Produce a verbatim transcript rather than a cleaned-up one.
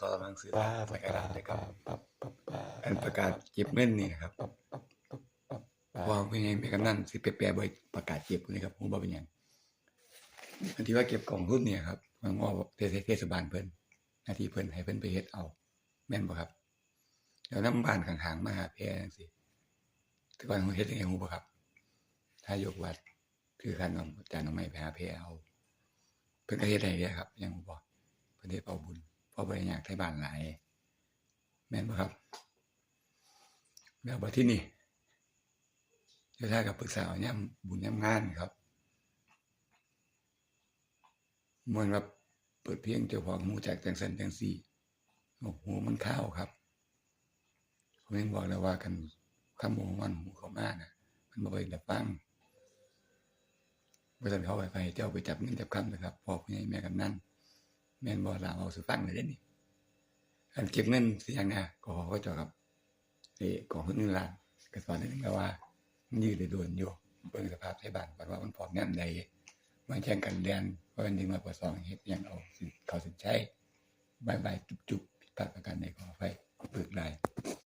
ต่อหนังสือ ป้า หนังกระดาษนะครับ ป้า ป้า ป้า อันประกาศเก็บเงินนี่นะครับ ป้า ป้า ป้า ป้า ป้า พ่อแม่แม่กำนันสิไปแปลใบประกาศเก็บนี่ครับ ฮู้บ่เป็นหยัง อันที่ว่าเก็บกองทุนเนี่ยครับ มันมอบเทศ เทศบาลเพิ่น หน้าที่เพิ่น ให้เพิ่นไปเฮ็ดเอา แม่นบ่ครับ แล้วนำบ้านข้างๆมาหาแพจังซี่ แต่ก่อนเพิ่นเฮ็ดจังได๋ฮู้บ่ครับ ถ้ายกวัด คือคันเอาจานดอกไม้ไปหาแพเอา เพิ่นก็เฮ็ดให้เด้ครับ ยังฮู้บ่ เพิ่นเฮ็ดเป่าบุญ เพราะบ่ได้ยากไทบ้านหลาย แม่นบ่ครับ แล้วบัดทีนี้ เจ้าชายก็ปรึกษาเอายามบุญยามงานครับ เหมือนว่าเปิดเพลงเจ้าของฮู้จักจังซั่นจังซี่ โอ้โห มันคาวครับ ผมยังบอกแล้วว่าคันคำบ่ม่วนหูเข้ามาน่ะ มันบ่เป็นตาฟัง บ่ซั่นเขาให้เจ้าไปจับเงินจับคำนะครับ พ่อผู้ใหญ่แม่กำนัน แม่นบ่ล่ะ เอาสู่ฟังเลยเด้นี่ อันเก็บเงินสิหยังนะ กหกจ. ครับ เอ้ กองทุนเงินล้าน ก็สอนนิดนึงแล้วว่า มันยืดได้โดนอยู่ เบิ่งสภาพไทบ้านก่อนว่ามันพร้อมยามใด มันแข่งกันแล่น เพราะมันดึงมาปสอง เฮ็ดหยังเอาสิน เข้าเส้นชัย บายๆ จุบ